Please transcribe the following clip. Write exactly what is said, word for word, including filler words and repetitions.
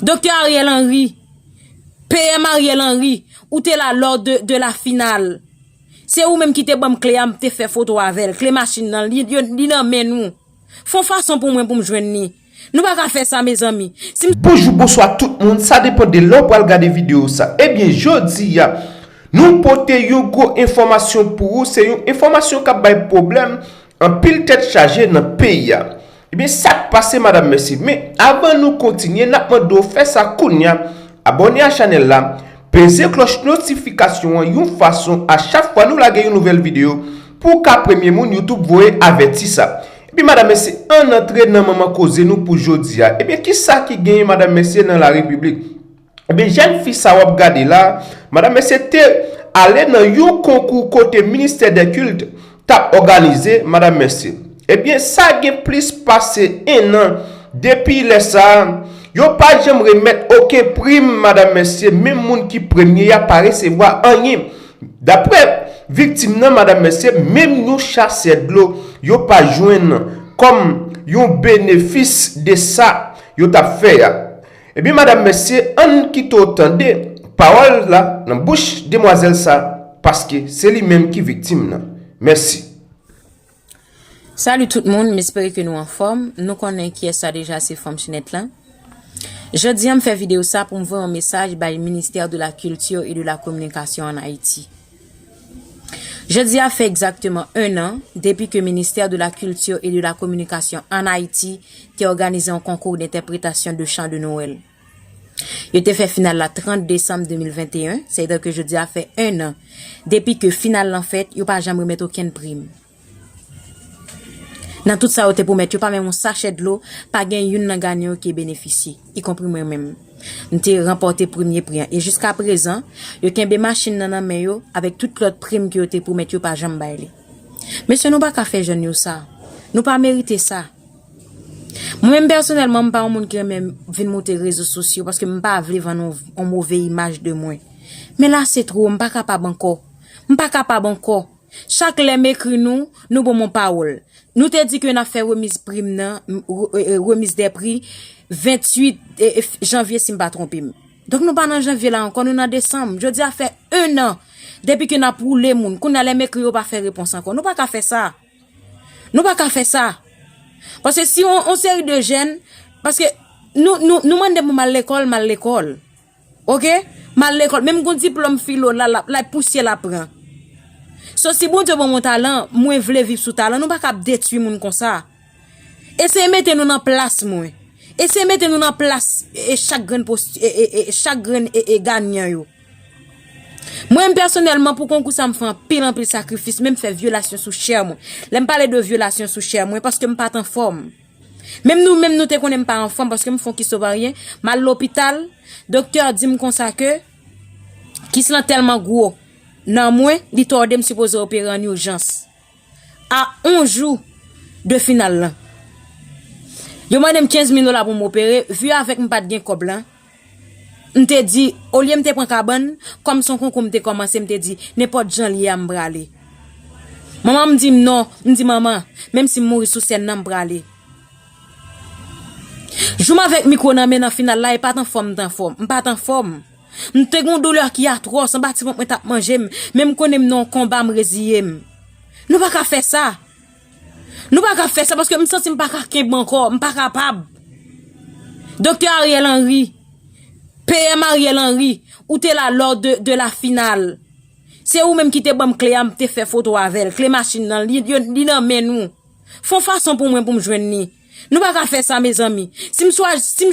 Doktè Ariel Henry, P M Ariel Henry, ou te la lors de, de la finale. Se ou menm ki te ban m kle a, m te fè foto avè l. Kle machin nan, li, yo, li nan men nou. Fè yon fason pou mwen pou m jwenn li. Nou pa ka fè sa, mezanmi. Si m Bonjou, bonswa tout moun, sa depann de lè w pral gade videyo sa. Ebyen, jodi a, nou pote yon gwo enfòmasyon pou ou. Se yon enfòmasyon k ap bay pwoblèm, anpil tèt chaje nan peyi a. Ebyen, sa k pase, madanm, mesye? Men, avan nou kontinye, n ap mande w fè sa kounye a. Abòne a chanèl la, peze klòch notifikasyon an yon fason a chak fwa nou lage yon nouvèl videyo pou w ka premye moun YouTube voye avèti sa. Epi, madanm, mesye, ann antre nan manman koze nou pou jodi a. Ebyen, kisa ki genyen, madanm, mesye, nan larepiblik? Ebyen, jèn fi sa w ap gade la, madanm, mesye, te ale nan yon konkou kote Ministè dè Kilt t ap òganize, madanm, mesye. Ebyen, sa gen plis pase en an depi lè sa a, yo pa janm remèt okenn prim, madanm, mesye, menm moun ki premye a pa resevwa anyen. Daprè viktim nan, madanm, mesye, menm yon chasè dlo, yo pa jwenn kòm yon benefis de sa yo t ap fè a. Ebyen, madanm, mesye, ann kite w tande pawòl la nan bouch demwazèl sa, paske se li menm ki viktim nan. Mèsi. Salut tout moun, m espere ke nou anfòm. Nou konnen kiyès sa deja, se Fanm Chinèt lan. Jodi a, m fè videyo sa pou m voye yon mesaj bay Ministère de la Culture et de la Communication en Haïti. Jodi a fè egzakteman en an depi ke Ministère de la Culture et de la Communication en Haïti te òganize yon konkou dentèpretasyon de chan de Nwèl. Yo te fè final la trant desanm de mil venteyen, sètadi ke jodi a fè en an depi ke final lan fèt, yo pa janm remèt okenn prim. Nan tout sa yo te pwomèt yo, pa menm yon sachè dlo, pa gen youn nan ganyan yo ki benefisye, ikonpri mwen menm. M te ranpòte premye pri an. E jiska prezan, yo kenbe machin nan nan men yo, avèk tout lòt prim ke yo te pwomèt yo pa janm bay li. Mesye, nou pa ka fè jèn yo sa. Nou pa merite sa. Mwen menm pèsonèlman, m pa yon moun ki renmen vin moute rezo sosyo paske m pa vle vann yon, yon move imaj de mwen. Men la se twò, m pa kapab ankò. M pa kapab ankò. Chak lè m ekri nou, nou ban m yon pawòl. Nou te di ke n ap fè remiz prim nan, m, re-, e, e, remiz dè pri, venntuit, e, e, f-, janvye, si m pa twonpe m. Donk, nou pa nan janvye la ankò, nou nan desanm. Jodi a fè en an depi ke n ap woule moun. Kounye a, lè m ekri yo pa fè repons ankò. Nou pa ka fè sa. Nou pa ka fè sa. Paske si on, on seri de jèn, paske nou, nou, nou mande pou m al lekòl, m al lekòl. Oke? M al lekòl. Menm gon diplòm filo la, la, la pousyè la pran. So, si Bondye ban mwen talan, mwen vle viv sou talan, nou pa ka ap detwi moun konsa. Eseye mete nou nan plas mwen. Eseye mete nou nan plas, e, chak grenn post-, e, e, e, chak grenn, e, e, ganyan yo. Mwen menm pèsonèlman, pou konkou sa, m fè anpil, anpil sakrifis, men m fè vyolasyon sou chè mwen. Lè m pale de vyolasyon sou chè mwen, paske m pa t anfòm. Menm nou, menm nou te konnen m pa anfòm, paske m fè yon kis ovaryen, m al lopital, doktè a di m konsa ke kis lan tèlman gwo nan mwen, li tòde m sipoze opere an ijans. A on jou de final lan. Yo mande m kenz mil dola pou m opere, vi avèk m pa t gen kòb lan. M te di, olye m te pran kabann, kòm se yon konkou m te kòmanse, m te di, nenpòt jan l ye a, m prale. Manman m di m non, m di, manman, menm si m mouri sou sèn nan, m prale. Jou m avèk mikwo nan men nan final la, e pa t anfòm m t anfòm, m pa t anfòm. M te gen yon doulè ki atwòs, anba ti vant mwen t ap manje m, men m konnen m nan yon konba, m reziye m. Nou pa ka fè sa. Nou pa ka fè sa paske m santi m pa ka kenbe ankò, m pa kapab. Doktè Ariel Henry, P M Ariel Henry, ou te la lors de, de la finale. Se ou menm ki te ban m kle a, m te fè foto avè l. Kle machin nan, li, yo, li nan men nou. Fè yon fason pou mwen pou m jwenn li. Nou pa ka fè sa, mezanmi. Si m swa, si m